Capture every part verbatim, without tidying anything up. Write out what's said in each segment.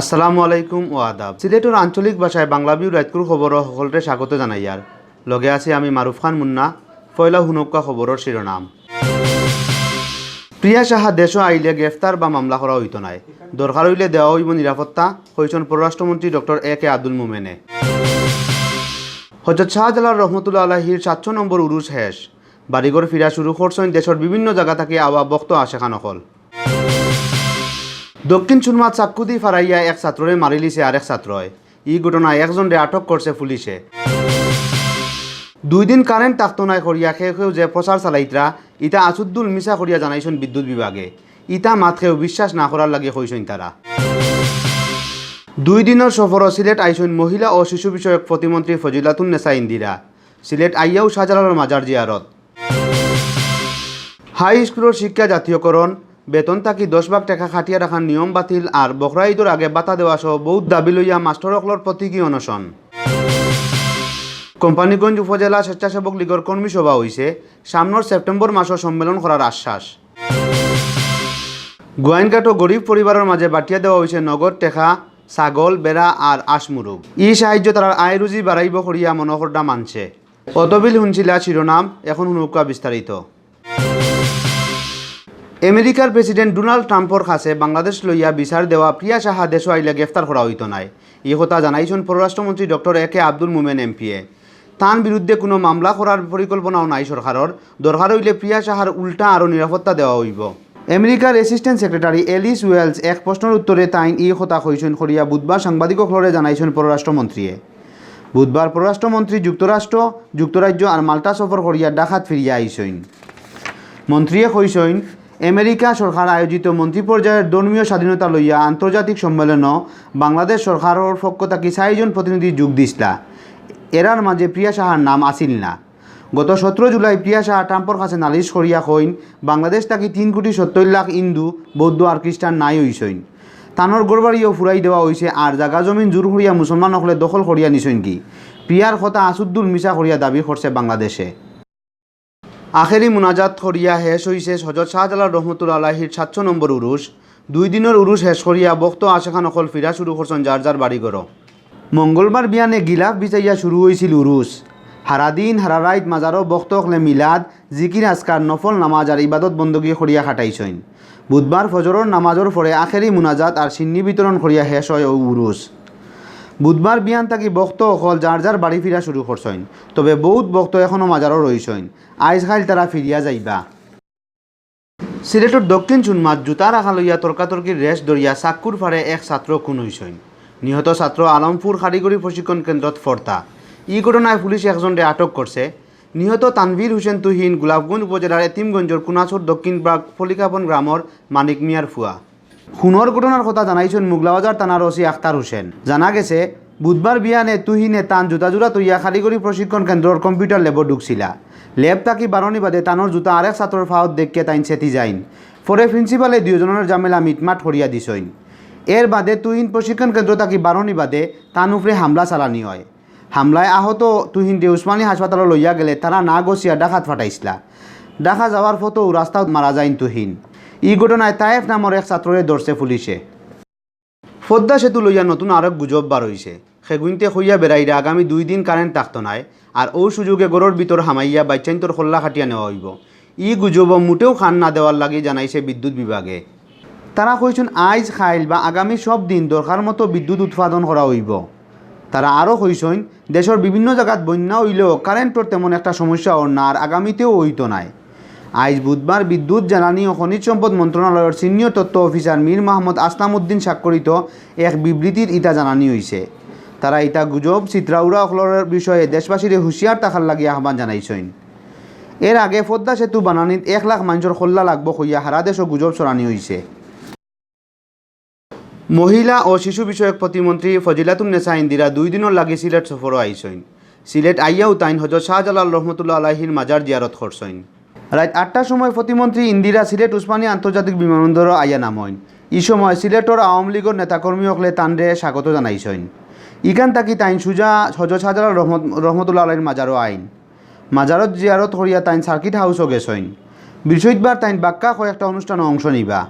আসসালামু আলাইকুম ও আদাব। সিলেটর আঞ্চলিক ভাষায় বাংলা ভিউ রাইতকুর খবরো হকলরে স্বাগত জানাইয়ার। লগে আছি আমি মারুফ খান মুন্না। পয়লা হুনউক্কা খবরর শিরোনাম। প্রিয়া সাহা দেশো আইলে গ্রেফতার বা মামলা করা অইতো নায়, দরকার অইলে দেওয়া অইবো নিরাপত্তা, কইছইন পররাষ্ট্রমন্ত্রী ডক্টর এ কে আব্দুল মোমেনে। হজরত শাহজালাল রহমতুল্লাহ আলাইহির সাতশো নম্বর উরুস শেষ, বাড়িঘর ফিরা শুরু করছইন দেশর বিভিন্ন জাগা থাকি আওয়া ভক্ত আশেকান অকল। দক্ষিণ সুরমাত চাক্কুদি ফারাইয়া এক ছাত্ররে মারিলিছে আরেক ছাত্রয়। ই ঘটনায় একজনরে আটক করছে পুলিশে। দুই দিন কারেন্ট থাকতো নায় করিয়া কেউ কেউ যে প্রচার চালাইতরা, ইতা আসুদ্দুল মিছা করিয়া জানাইছইন বিদ্যুৎ বিভাগে। ইতা মাত কেউ বিশ্বাস না করার লাগি কইছইন তারা। দুই দিনর সফরো সিলেট আইছইন মহিলা ও শিশু বিষয়ক প্রতিমন্ত্রী ফজিলাতুন নেসা ইন্দিরা। সিলেট আইয়াও শাহজালালর মাজার জিয়ারত। হাই স্কুলর শিক্ষা জাতীয়করণ, বেতন থাকি দশ ভাগ টেকা কাটিয়া রাখার নিয়ম বাতিল আর বকরা ইদর আগে ভাতা দেওয়া সহ বউত দাবি লইয়া মাস্টর অকলর প্রতীকী অনশন। কোম্পানীগঞ্জ উপজেলা স্বেচ্ছাসেবক লীগর কর্মী সভা অইছে, সামনর সেপ্টেম্বর মাসো সম্মেলন করার আশ্বাস। গোয়াইনঘাটো গরিব পরিবারর মাঝে বাটিয়া দেওয়া অইছে নগদ টেকা, ছাগল, বেড়া আর আশ-মুরুগ। ই সাহায্য তারার আয় রুজি বাড়াইবো করিয়া মনো কররা মানষে। অতবিল হুনছিলা শিরোনাম, এখন হুনউক্কা বিস্তারিত। আমেরিকার প্রেসিডেন্ট ডোনাল্ড ট্রাম্পর কাছে বাংলাদেশ লইয়া বিচার দেওয়া প্রিয়া সাহা দেশো আইলে গ্রেফতার করা অইতো নায়। ই কথা জানাইছইন পররাষ্ট্রমন্ত্রী ডক্টর এ কে আব্দুল মোমেন এমপিএ। তান বিরুদ্ধে কুনু মামলা করার পরিকল্পনাও নাই সরকারর। দরকার অইলে প্রিয়া সাহার উল্টা আরও নিরাপত্তা দেওয়া অইবো। আমেরিকার অ্যাসিস্ট্যান্ট সেক্রেটারি এলিস ওয়েলস এক প্রশ্নর উত্তরে তাইন ই কথা কইছইন করিয়া বুধবার সাংবাদিক অকলরে জানাইছইন পররাষ্ট্রমন্ত্রীয়ে। বুধবার পররাষ্ট্রমন্ত্রী যুক্তরাষ্ট্র, যুক্তরাজ্য আর মাল্টা সফর করিয়া ঢাকাত ফিরিয়া আইছইন। মন্ত্রীয়ে কইছইন, আমেরিকা সরকার আয়োজিত মন্ত্রী পর্যায়ের ধর্মীয় স্বাধীনতা লইয়া আন্তর্জাতিক সম্মেলনো বাংলাদেশ সরকারর পক্ষ থাকি চাইরজন প্রতিনিধি যোগ দিছলা। এরার মাঝে প্রিয়া সাহার নাম আছিল না। গত সতেরো জুলাই প্রিয়া সাহা ট্রাম্পর কাছে নালিশ করিয়া কইন, বাংলাদেশ থাকি তিন কোটি সত্তর লাখ হিন্দু, বৌদ্ধ আর খ্রিস্টান নাই অইছইন। তানর ঘরবাড়িও ফুরাই দেওয়া অইছে আর জাগা জমিন জোর করিয়া মুসলমান অকলে দখল করিয়া নিছইনগি। প্রিয়ার কথা আসুদ্দুল মিছা করিয়া দাবি করছে বাংলাদেশে। আখেরি মুনাজাত করিয়া শেষ অইছে হজরত শাহজালাল রহমতুল্লাহ আলাইহির সাতশো নম্বর উরুস। দুই দিনর উরুস শেষ করিয়া ভক্ত আশেকান অকল ফিরা শুরু করছইন যার যার বাড়িঘরো। মঙ্গলবার বিয়ানে গিলাফ বিছাইয়া শুরু অইছিল উরুস। হারাদিন হারা রাইত মাজারো ভক্ত অকলে মিলাদ, জিকির আজকার, নফল নামাজ আর ইবাদত বন্দগি করিয়া কাটাইছইন। বুধবার ফজরর নামাজর পরে আখেরি মুনাজাত আর শিন্নি বিতরণ করিয়া শেষ অয় অউ উরুস। বুধবার বিয়ান থাকি ভক্ত অকল যার যার বাড়ি ফিরা শুরু করছইন, তবে বউত ভক্ত এখনো মাজারো রইছইন। আইজ কাইল তারা ফিরিয়া যাইবা। সিলেটর দক্ষিণ সুরমাত জুতা রাখা লইয়া তর্কাতর্কির রেশ ধরিয়া চাক্কুর ফারে এক ছাত্র খুন অইছইন। নিহত ছাত্র আলমপুর কারিগরি প্রশিক্ষণ কেন্দ্রত পড়তা। ই ঘটনায় পুলিশ একজনরে আটক করছে। নিহত তানভীর হোসেন তুহিন গোলাপগঞ্জ উপজেলার এতিমগঞ্জর কুনাছর দক্ষিণ ব্লক ফলিকাবন গ্রামর মানিক মিয়ার ফুয়া। খুনর ঘটনার কথা জানাইছইন মুগলাবাজার থানার ওসি আখতার হোসেন। জানা গেছে, বুধবার বিয়ানে তুহিনে তান জুতা জুড়া তইয়া কারিগরি প্রশিক্ষণ কেন্দ্রর কম্পিউটার ল্যাবো ঢুকছিলা। ল্যাব থাকি বারনি বাদে তানর জুতা আরেক ছাত্রর ফাওত দেখিয়া তাইন চেতি যাইন। পরে প্রিন্সিপালে দুইওজনর ঝামেলা মিটমাট করিয়া দিছইন। এর বাদে তুহিন প্রশিক্ষণ কেন্দ্র থাকি বারনি বাদে তান উপরে হামলা চালানি অয়। হামলায় আহত তুহিনরে উসমানী হাসপাতালো লইয়া গেলে তারা না গছিয়া ঢাকাত ফাটাইছলা। ঢাকা যাওয়ার পথো রাস্তাত মারা যাইন তুহিন। ই ঘটনায় তায়েফ নামর এক ছাত্ররে ধরছে পুলিশে। পদ্মা সেতু লইয়া নতুন আরক গুজব বার অইছে। খেগুইন্তে কইয়া বেড়াইরা আগামী দুই দিন কারেন্ট থাকতো নায়, আর অউ সুযোগে ঘরর ভিতর হামাইয়া বাইচ্চাইন্তর কল্লা কাটিয়া নেওয়া অইবো। ই গুজবো মুটেও কান না দেওয়ার লাগি জানাইছে বিদ্যুৎ বিভাগে। তারা কইছইন, আইজ, কাইল বা আগামী সব দিন দরকার মতো বিদ্যুৎ উৎপাদন করা অইবো। তারা আরও কইছইন, দেশর বিভিন্ন জাগাত বন্যা অইলেও কারেন্টর তেমন একটা সমস্যা অর না, আর আগামীতেও অইতো নায়। আইজ বুধবার বিদ্যুৎ, জ্বালানি ও খনিজ সম্পদ মন্ত্রণালয়র সিনিয়র তথ্য অফিসার মীর মোহাম্মদ আসলাম উদ্দিন স্বাক্ষরিত এক বিবৃতিত ইতা জানানি অইছে। তারা ইতা গুজব, ছিতরাউড়া অকলর বিষয়ে দেশবাসীরে হুঁশিয়ার থাকার লাগি আহ্বান জানাইছইন। এর আগে পদ্মা সেতু বানানিত এক লাখ মানষর কল্লা লাগবো কইয়া হারা দেশো গুজব ছড়ানি অইছে। মহিলা ও শিশু বিষয়ক প্রতিমন্ত্রী ফজিলাতুন নেসা ইন্দিরা দুই দিনর লাগি সিলেট সফরো আইছইন। সিলেট আইয়াও তাইন হজরত শাহজালাল রহমতুল্লাহ আলাইহির মাজার জিয়ারত করছইন। রাইত আটটার সময় প্রতিমন্ত্রী ইন্দিরা সিলেট উসমানী আন্তর্জাতিক বিমানবন্দরো আইয়া নামইন। ই সময় সিলেটর আওয়ামী লীগর নেতাকর্মী অকলে তানরে স্বাগত জানাইছইন। ইখান থাকি তাইন সুজা হজরত শাহজালাল রহমত-, রহমতুল্লাহ আলাইহির মাজারো আইন। মাজারত জিয়ারত করিয়া তাইন সার্কিট হাউসো গেছইন। বৃহস্পতিবার তাইন বাক্কা কয়েকটা অনুষ্ঠানো অংশ নিবা।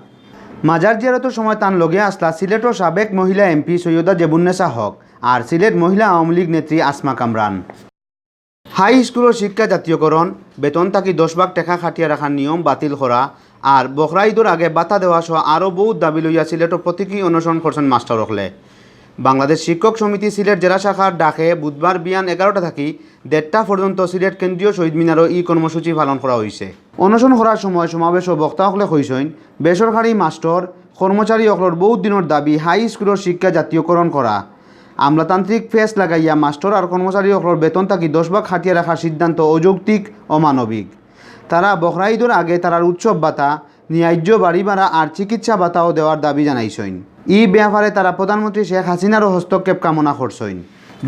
মাজার জিয়ারতর সময় তান লগে আছলা সিলেটর সাবেক মহিলা এমপি সৈয়দা জেবুন্নেসা হক আর সিলেট মহিলা আওয়ামী লীগ নেত্রী আসমা কামরান। হাই স্কুলর শিক্ষা জাতীয়করণ, বেতন থাকি দশ ভাগ টেকা কাটিয়া রাখার নিয়ম বাতিল করা আর বকরা ঈদর আগে ভাতা দেওয়া সহ আরও বউত দাবি লইয়া সিলেটর প্রতীকী অনশন করছইন মাস্টর অকলে। বাংলাদেশ শিক্ষক সমিতি সিলেট জেলা শাখার ডাকে বুধবার বিয়ান এগারোটা থাকি দেড়টা পর্যন্ত সিলেট কেন্দ্রীয় শহীদ মিনারো ই কর্মসূচি পালন করা অইছে। অনশন করার সময় সমাবেশো বক্তা অকলে কইছইন, বেসরকারি মাস্টর, কর্মচারী অকলর বউত দিনর দাবি হাই স্কুলর শিক্ষা জাতীয়করণ করা। আমলাতান্ত্রিক পেচ লাগাইয়া মাস্টর আর কর্মচারী অকলর বেতন থাকি দশ ভাগ কাটিয়া রাখার সিদ্ধান্ত অযৌক্তিক, অমানবিক। তারা বকরা ঈদর আগে তারার উৎসব ভাতা, ন্যায্য বাড়ি ভাড়া আর চিকিৎসা ভাতাও দেওয়ার দাবি জানাইছইন। ই ব্যাপারে তারা প্রধানমন্ত্রী শেখ হাসিনারও হস্তক্ষেপ কামনা করছইন।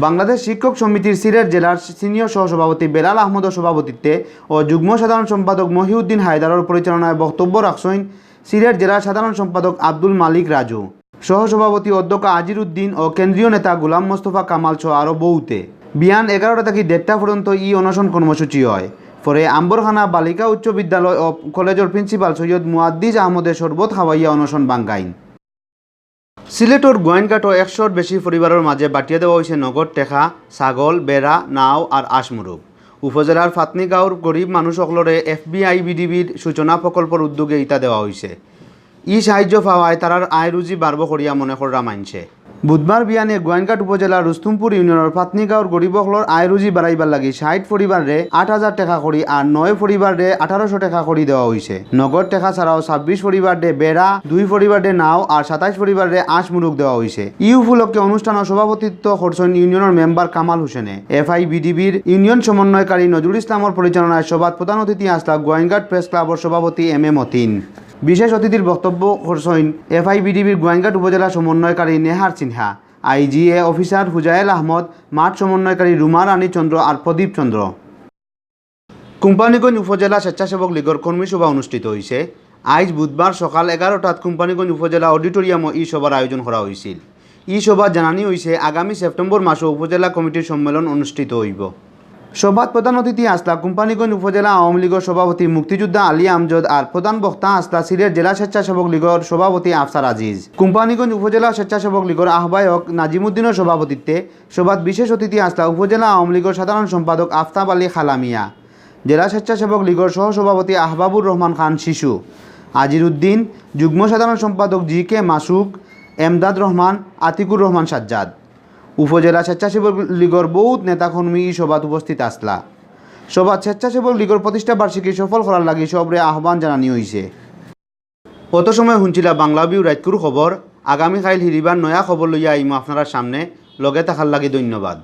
বাংলাদেশ শিক্ষক সমিতির সিলেট জেলার সিনিয়র সহসভাপতি বেলাল আহমদর সভাপতিত্বে ও যুগ্ম সাধারণ সম্পাদক মহিউদ্দিন হায়দারর পরিচালনায় বক্তব্য রাখছইন সিলেট জেলার সাধারণ সম্পাদক আব্দুল মালিক রাজু, সহসভাপতি অধ্যক্ষ আজির উদ্দিন ও কেন্দ্রীয় নেতা গোলাম মোস্তফা কামাল সহ আরও বউতে। বিয়ান এগারোটা থাকি দেড়টা পর্যন্ত ই অনশন কর্মসূচি হয়। পরে আম্বরখানা বালিকা উচ্চ বিদ্যালয় ও কলেজর প্রিন্সিপাল সৈয়দ মুয়াদ্দিজ আহমদে শরবত খাওয়াইয়া অনশন ভাঙ্গাইন। সিলেটর গোয়াইনঘাটো একশোর বেশি পরিবারর মাঝে বাটিয়া দেওয়া অইছে নগদ টেকা, ছাগল, বেড়া, নাও আর আশ-মুরুগ। উপজেলার ফাতনিগাঁওর গরিব মানুষ অকলরে এফবিআইবিডিবির সূচনা প্রকল্পর উদ্যোগে ইতা দেওয়া অইছে। ই সাহায্য পাওয়ায় তারার আয় রুজি বাড়বো করিয়া মনে কররা মাইনষে। বুধবার বিয়ানে গোয়াইনঘাট উপজেলার রুস্তুমপুর ইউনিয়নর ফাতনিগাঁওর গরিব অকলর আয় রুজি বাড়াইবার লাগি ষাইট পরিবাররে আট হাজার টেকা করি আর নয় পরিবাররে আঠারোশো টেকা করি দেওয়া অইছে। নগদ টেকা ছাড়াও ছাব্বিশ পরিবাররে বেড়া, দুই পরিবাররে নাও আর সাতাইশ পরিবাররে আশ-মুরুগ দেওয়া অইছে। ই উপলক্ষে অনুষ্ঠানো সভাপতিত্ব করছইন ইউনিয়নর মেম্বার কামাল হোসেনে। এফআইবিডিবির ইউনিয়ন সমন্বয়কারী নজরুল ইসলামর পরিচালনায় সভাত প্রধান অতিথি আছলা গোয়াইনঘাট প্রেস ক্লাবর সভাপতি এম এ মতিন। বিশেষ অতিথির বক্তব্য করছইন এফআইবিডিবির গোয়াইনঘাট উপজেলা সমন্বয়কারী নেহার সিনহা, আইজিএ অফিসার হুজায়েল আহমদ, মাঠ সমন্বয়কারী রুমা রানী চন্দ্র আর প্রদীপ চন্দ্র। কোম্পানীগঞ্জ উপজেলা স্বেচ্ছাসেবক লীগর কর্মী সভা অনুষ্ঠিত অইছে। আইজ বুধবার সকাল এগারোটাত কোম্পানীগঞ্জ উপজেলা অডিটোরিয়ামো ই সভার আয়োজন করা অইছিল। ই সভাত জানানি অইছে আগামী সেপ্টেম্বর মাসো উপজেলা কমিটির সম্মেলন অনুষ্ঠিত অইবো। সভাত প্রধান অতিথি আছলা কোম্পানীগঞ্জ উপজেলা আওয়ামী লীগর সভাপতি মুক্তিযোদ্ধা আলী আমজদ আর প্রধান বক্তা আছলা সিলেট জেলা স্বেচ্ছাসেবক লীগর সভাপতি আফসার আজিজ। কোম্পানীগঞ্জ উপজেলা স্বেচ্ছাসেবক লীগর আহ্বায়ক নাজিমুদ্দিনর সভাপতিত্বে সভাত বিশেষ অতিথি আছলা উপজেলা আওয়ামী লীগর সাধারণ সম্পাদক আফতাব আলী খালা মিয়া, জেলা স্বেচ্ছাসেবক লীগর সহসভাপতি আহবাবুর রহমান খান শিশু, আজির উদ্দিন, যুগ্ম সাধারণ সম্পাদক জি কে মাসুক, এমদাদ রহমান, আতিকুর রহমান সাজ্জাদ। উপজেলা স্বেচ্ছাসেবক লীগর বউত নেতাকর্মী ই সভাত উপস্থিত আছলা। সভাত স্বেচ্ছাসেবক লীগর প্রতিষ্ঠা বার্ষিকী সফল করার লাগি সবরে আহ্বান জানানি অইছে। অত সময় হুনছিলা বাংলা ভিউ রাইতকুর খবর। আগামীকাইল হিরিবার নয়া খবর লইয়া আইমু আপনারার সামনে। লগে থাকার লাগি ধন্যবাদ।